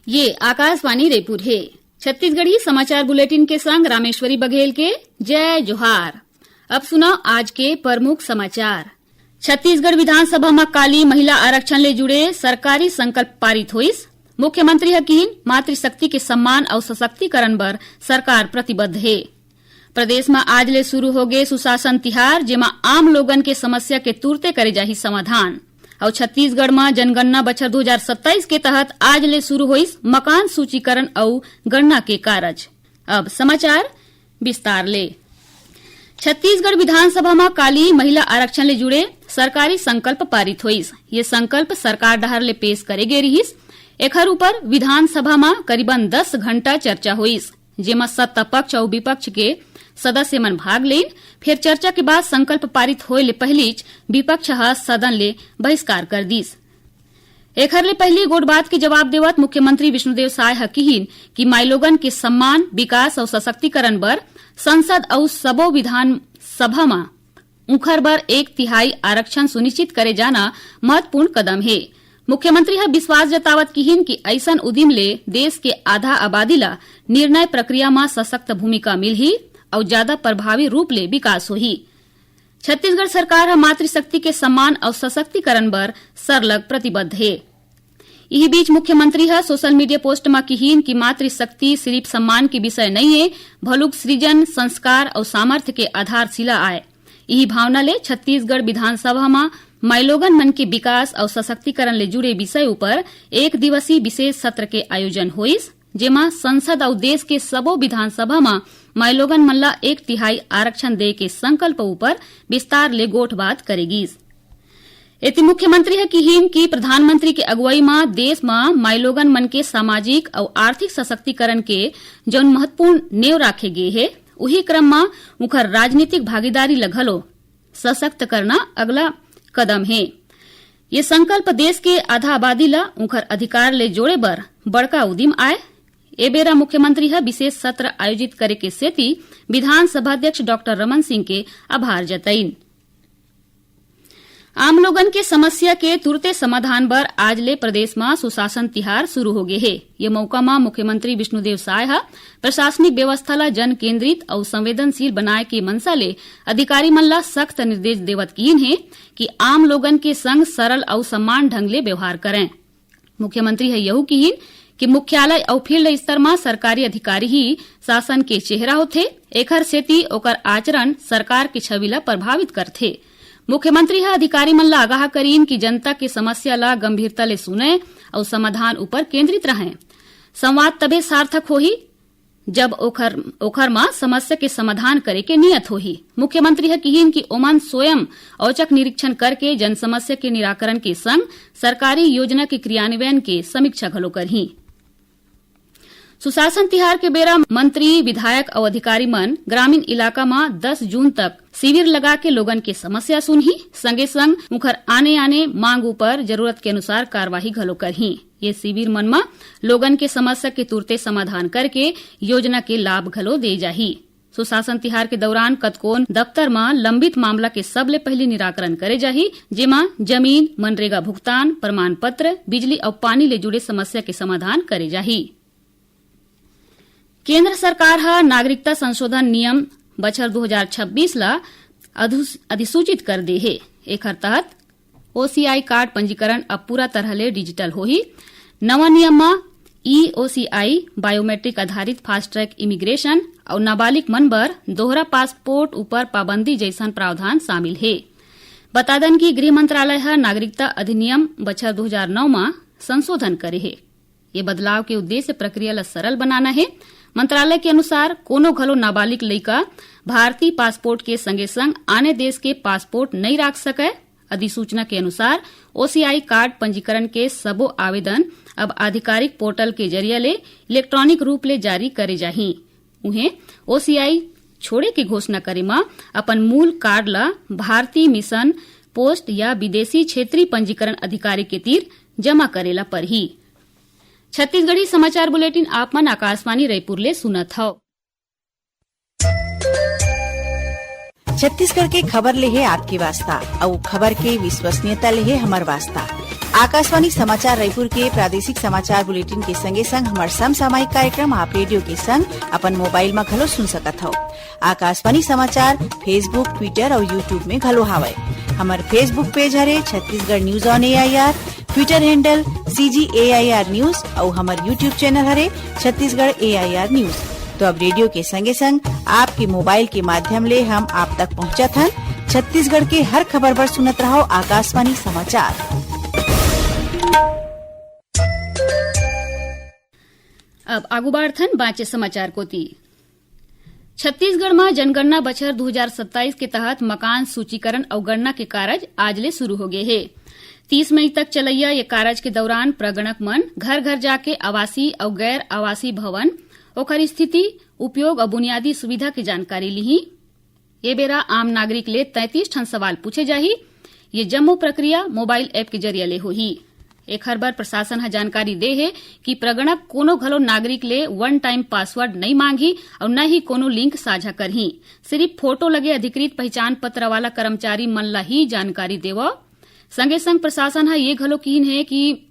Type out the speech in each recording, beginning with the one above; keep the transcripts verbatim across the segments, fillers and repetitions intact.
ये आकाशवाणी रायपुर हे। छत्तीसगढ़ी समाचार बुलेटिन के संग रामेश्वरी बघेल के जय जोहार। अब सुनव आज के प्रमुख समाचार। छत्तीसगढ़ विधानसभा म काली महिला आरक्षण ले जुड़े सरकारी संकल्प पारित होइस। मुख्यमंत्री ह किहिन, मातृशक्ति के सम्मान अउ सशक्तिकरण बर सरकार प्रतिबद्ध हे। प्रदेश म आज ले शुरू होगे सुशासन तिहार, जेमा आम लोगन के समस्या के तुरते करे जाही समाधान। अउ छत्तीसगढ़ म जनगणना बछर दू हजार सत्ताईस के तहत आज ले शुरू होइस मकान सूचीकरण अउ गणना के कारज। अब समाचार विस्तार ले। छत्तीसगढ़ विधानसभा म काली महिला आरक्षण ले जुड़े सरकारी संकल्प पारित होइस। ये संकल्प सरकार डहार ले पेश करे गे रिहिस। एखर ऊपर विधानसभा म करीबन दस घंटा चर्चा होइस, जेमा सत्ता पक्ष अउ विपक्ष के सदस्य मन भाग लेन। फेर चर्चा के बाद संकल्प पारित होए ले पहिलीच विपक्ष ह सदन ले बहिष्कार कर दीस। एखर ले पहिली गोठ बात के जवाब देवत मुख्यमंत्री विष्णुदेव साय ह किहिन कि माईलोगन के सम्मान, विकास अउ सशक्तिकरण बर संसद अउ सबो विधानसभा म उंखर बर एक तिहाई आरक्षण सुनिश्चित करे जाना महत्वपूर्ण कदम हे। मुख्यमंत्री ह विश्वास जतावत किहिन कि अइसन उदिम ले देश के आधा आबादी ला निर्णय प्रक्रिया म सशक्त भूमिका मिलही अउ जादा प्रभावी रूप ले विकास होही। छत्तीसगढ़ सरकार ह मातृशक्ति के सम्मान अउ सशक्तिकरण बर सरलग प्रतिबद्ध हे। इही बीच मुख्यमंत्री ह सोशल मीडिया पोस्ट म किहिन कि मातृशक्ति सिरिफ सम्मान के विषय नइये, भलुक सृजन, संस्कार अउ सामर्थ्य के आधारशिला आय। इही भावना ले छत्तीसगढ़ विधानसभा म माईलोगन मन के विकास अउ सशक्तिकरण ले जुड़े विषय उपर एक दिवसीय विशेष सत्र के आयोजन होइस, जेमा संसद अउ देश के सबो विधानसभा म माईलोगन मन ला एक तिहाई आरक्षण दे के संकल्प उपर विस्तार ले गोठबात करे गीस। एती मुख्यमंत्री ह किहिन कि प्रधानमंत्री के अगुवई म देश म माईलोगन मन के सामाजिक अउ आर्थिक सशक्तिकरण के जउन महत्वपूर्ण नेव राखे गे हे, उही क्रम म उंखर राजनीतिक भागीदारी ल घलो सशक्त करना अगला कदम हे। ये संकल्प देश के आधा आबादी ल उंखर अधिकार ले जोड़े बर बड़का उदिम आय। ए बेरा मुख्यमंत्री ह विशेष सत्र आयोजित करे के सेती विधानसभा अध्यक्ष डॉक्टर रमन सिंह के आभार जतइन। आम लोगन के समस्या के तुरते समाधान बर आज ले प्रदेश म सुशासन तिहार शुरू हो गे हे। ये मौका म मुख्यमंत्री विष्णुदेव साय ह प्रशासनिक व्यवस्था ल जन केंद्रित अउ संवेदनशील बनाए के मंशा ले अधिकारी मन ल सख्त निर्देश देवत किहिन हे कि आम लोगन के संग सरल अउ सम्मान ढंग ले व्यवहार करंय। मुख्यमंत्री ह यहू किहिन कि मुख्यालय अउ फील्ड स्तर म सरकारी अधिकारी ही शासन के चेहरा होथे, एखर सेती ओकर आचरण सरकार के छवि ल प्रभावित करथे। मुख्यमंत्री ह अधिकारी मन ल आगाह करीन कि जनता के समस्या ल गंभीरता ले सुनय अउ समाधान उपर केंद्रित रहय। संवाद तभे सार्थक होही, जब ओखर, ओखर म समस्या के समाधान करे के नियत होही। मुख्यमंत्री ह किहिन कि ओमन स्वयं औचक निरीक्षण करके जन समस्या के निराकरण के संग सरकारी योजना के क्रियान्वयन के समीक्षा घलो करही। सुशासन तिहार के बेरा मंत्री, विधायक अउ अधिकारी मन ग्रामीण इलाका म दस जून तक शिविर लगा के लोगन के समस्या सुनही, संगे संग उंखर आने-आने मांग उपर जरूरत के अनुसार कार्यवाही घलो करही। ये शिविर मन म लोगन के समस्या के तुरते समाधान करके योजना के लाभ घलो दे जाही। सुशासन तिहार के दौरान कतकोन दफ्तर म लंबित मामला के सबले पहिली निराकरण करे जाही, जेमा जमीन, मनरेगा भुगतान, प्रमाण पत्र, बिजली अउ पानी ले जुड़े समस्या के समाधान करे जाही। केंद्र सरकार ह नागरिकता संशोधन नियम बछर दू हजार छब्बीस ल अधु-, अधिसूचित कर दे हे। एखर तहत ओसीआई कार्ड पंजीकरण अब पूरा तरह ले डिजिटल होही। नवा नियम म ई ओसीआई, बायोमेट्रिक आधारित फास्ट ट्रैक इमिग्रेशन अउ नाबालिग मन बर दोहरा पासपोर्ट ऊपर पाबंदी जैसन प्रावधान शामिल हे। बता दन कि गृह मंत्रालय ह नागरिकता अधिनियम बछर दू हजार नौ म संशोधन करे हे। ये बदलाव के उद्देश्य प्रक्रिया ल सरल बनाना हे। मंत्रालय के अनुसार कोनो घलो नाबालिग लइका भारतीय पासपोर्ट के संगे संग आने देश के पासपोर्ट नइ राख सकय। अधिसूचना के अनुसार ओसीआई कार्ड पंजीकरण के सबो आवेदन अब आधिकारिक पोर्टल के जरिया ले इलेक्ट्रॉनिक रूप ले जारी करे जाही। उहें, ओसीआई छोड़े के घोषणा करे म अपन मूल कार्ड ल भारतीय मिशन पोस्ट या विदेशी क्षेत्रीय पंजीकरण अधिकारी के तीर जमा करे ल परही। छत्तीसगढ़ी समाचार बुलेटिन आप मन आकाशवाणी रायपुर ले सुनत हव। छत्तीसगढ़ के खबर ले हे आपके वास्ता, अउ खबर के विश्वसनीयता ले हे हमर वास्ता। आकाशवाणी समाचार रायपुर के प्रादेशिक समाचार बुलेटिन के संगे संग हमर समसामयिक कार्यक्रम आप रेडियो के संग अपन मोबाइल म घलो सुन सकत हव। आकाशवाणी समाचार Facebook, Twitter अउ YouTube में घलो हावय। हमर Facebook पेज हरे Chhattisgarh news on AIR, Twitter handle CG AIR news अउ हमर YouTube चैनल हरे छत्तीसगढ़ एआईआर न्यूज। तो अब रेडियो के संगे संग आपके मोबाइल के माध्यम ले हम आप तक पहुंचत हन। छत्तीसगढ़ के हर खबर बर सुनत रहव आकाशवाणी समाचार। अब आगू बढ़थन बांचे समाचार कोती। छत्तीसगढ़ म जनगणना बछर दू हजार सत्ताईस के तहत मकान सूचीकरण अउ गणना के कारज आज ले शुरू हो गे हे। तीस मई तक चलैया ये कारज के दौरान प्रगणक मन घर-घर जाके आवासीय अउ गैर आवासीय भवन, ओखर स्थिति, उपयोग अउ बुनियादी सुविधा के जानकारी लिही। ये बेरा आम नागरिक ले तैंतीस ठन सवाल पूछे जाही। ये जम्मो प्रक्रिया मोबाइल ऐप के जरिया ले होही। एखर बर प्रशासन ह जानकारी दे हे कि प्रगणक कोनो घलो नागरिक ले वन टाइम पासवर्ड नइ मांगही अउ न ही कोनो लिंक साझा करही। सिरिफ फोटो लगे अधिकृत पहिचान पत्र वाला कर्मचारी मन ला ही जानकारी देवव। संगे संग प्रशासन ह ये घलो कीन हे कि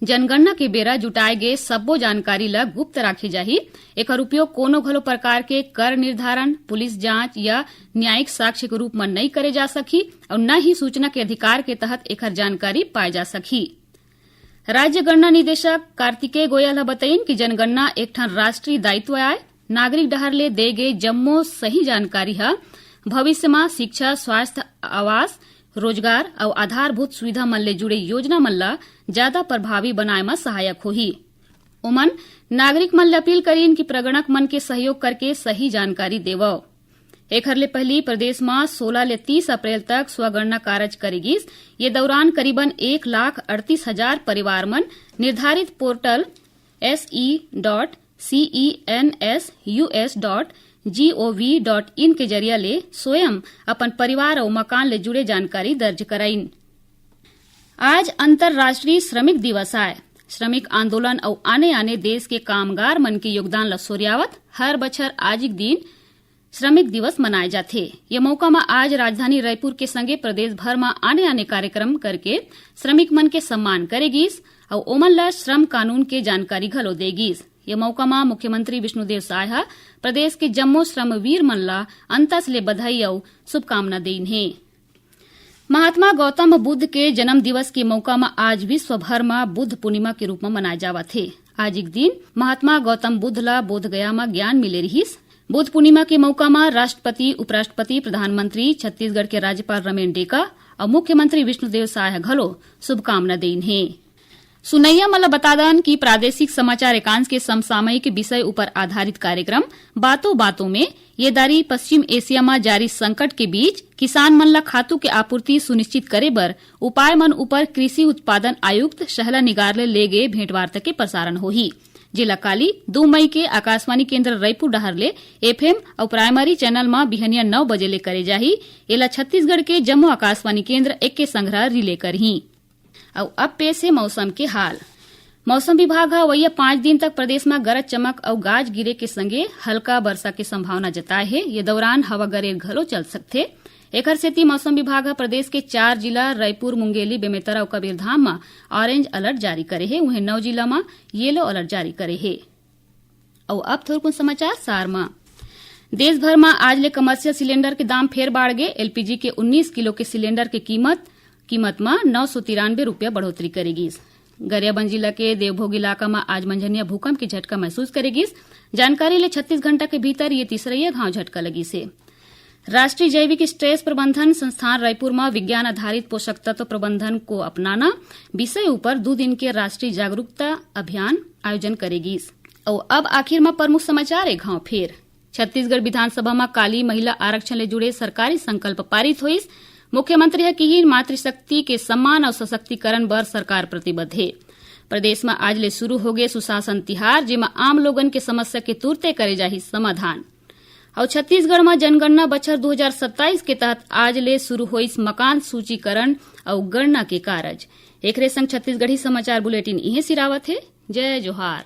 जनगणना के बेरा जुटाए गे सब्बो जानकारी ल गुप्त राखे जाही। एखर उपयोग कोनो घलो प्रकार के कर निर्धारण, पुलिस जांच या न्यायिक साक्ष्य के रूप म नइ करे जा सकही अउ न ही सूचना के अधिकार के तहत एखर जानकारी पाए जा सकही। राज्य गणना निदेशक कार्तिकेय गोयल ह बतइन कि जनगणना एक ठन राष्ट्रीय दायित्व आय। नागरिक डहर ले दे गे जम्मो सही जानकारी ह भविष्य म शिक्षा, स्वास्थ्य, आवास, रोजगार अउ आधारभूत सुविधा मन ले जुड़े योजना मन ल जादा प्रभावी बनाए म सहायक होही। ओमन नागरिक मन ल अपील करीन कि प्रगणक मन के सहयोग करके सही जानकारी देवव। एखर ले पहिली प्रदेश म सोला ले तीस अप्रैल तक स्वगणना कारज करे गिस। ये दौरान करीबन एक लाख अड़तीस हजार परिवार मन निर्धारित portal SE dot census dot gov dot in के जरिया ले स्वयं अपन परिवार अउ मकान ले जुड़े जानकारी दर्ज कराइन। आज अंतर्राष्ट्रीय श्रमिक दिवस आय। श्रमिक आंदोलन अउ आने-आने देश के कामगार मन के योगदान ल सोरियावत हर बछर आजिक दिन श्रमिक दिवस मनाए जाथे। ये मौका म आज राजधानी रायपुर के संगे प्रदेश भर म आने-आने कार्यक्रम करके श्रमिक मन के सम्मान करे गिस अउ ओमन ल श्रम कानून के जानकारी घलो दे गिस। ये मौका म मुख्यमंत्री विष्णुदेव साय ह प्रदेश के जम्मो श्रमवीर मन ल अंतस ले बधाई अउ शुभकामना देइन हे। महात्मा गौतम बुद्ध के जन्म दिवस के मौका म आज विश्व भर म बुद्ध पूर्णिमा के रूप म मनाए जावत हे। आज एक दिन महात्मा गौतम बुद्ध ल बोधगया म ज्ञान मिले रिहिस। बुद्ध पूर्णिमा के मौका म राष्ट्रपति, उपराष्ट्रपति, प्रधानमंत्री, छत्तीसगढ़ के राज्यपाल रमेन डेका अउ मुख्यमंत्री विष्णुदेव साय ह घलो शुभकामना देइन हे। सुनैया मन ल बता दन कि प्रादेशिक समाचार एकांश के समसामयिक विषय ऊपर आधारित कार्यक्रम बातों बातों में ये दारी पश्चिम एशिया म जारी संकट के बीच किसान मन ल खातू के आपूर्ति सुनिश्चित करे बर उपाय मन ऊपर कृषि उत्पादन आयुक्त शहला निगार ले ले गे भेंटवार्ता के प्रसारण होही, जेला काली दू मई के आकाशवाणी केंद्र रायपुर डहार ले एफएम अउ प्राइमरी चैनल म बिहनिया नौ बजे ले करे जाही। एला छत्तीसगढ़ के जम्मो आकाशवाणी केंद्र एके संघरा रिले करही। अउ अब पेश हे मौसम के हाल। मौसम विभाग ह अवइया पाँच दिन तक प्रदेश म गरज चमक अउ गाज गिरे के संगे हल्का बरसा के संभावना जताए हे। ये दौरान हवा गरेर घलो चल सकथे। एखर सेती मौसम विभाग ह प्रदेश के चार जिला रायपुर, मुंगेली, बेमेतरा अउ कबीरधाम म ऑरेंज अलर्ट जारी करे हे। उहें नौ जिला म येलो अलर्ट जारी करे हे। अउ अब थोरकुन समाचार सार म। देश भर म आज ले कमर्शियल सिलेंडर के दाम फेर बाढ़ गे। एलपीजी के उन्नीस किलो के सिलेंडर के कीमत, कीमत म नौ सौ तिरानबे रुपया बढ़ोतरी करे गिस। गरियाबंद जिला के देवभोग इलाका म आज मंझनिया भूकंप के झटका महसूस करे गिस। जानकारी ले छत्तीस घंटा के भीतर ये तीसरइया घांव झटका लगिस हे। राष्ट्रीय जैविक स्ट्रेस प्रबंधन संस्थान रायपुर म विज्ञान आधारित पोषक तत्व प्रबंधन को अपनाना विषय ऊपर दू दिन के राष्ट्रीय जागरूकता अभियान आयोजन करे गिस। अउ अब आखिर म प्रमुख समाचार एक घांव फेर। छत्तीसगढ़ विधानसभा म काली महिला आरक्षण ले जुड़े सरकारी संकल्प पारित होइस। मुख्यमंत्री ह किहिन, मातृशक्ति के सम्मान अउ सशक्तिकरण बर सरकार प्रतिबद्ध हे। प्रदेश म आज ले शुरू होगे सुशासन तिहार, जेमा आम लोगन के समस्या के तुरते करे जाही समाधान। अउ छत्तीसगढ़ म जनगणना बछर दू हजार सत्ताईस के तहत आज ले शुरू होइस मकान सूचीकरण अउ गणना के कारज। एकरे संग छत्तीसगढ़ी समाचार बुलेटिन इहें सिरावत हे। जय जोहार।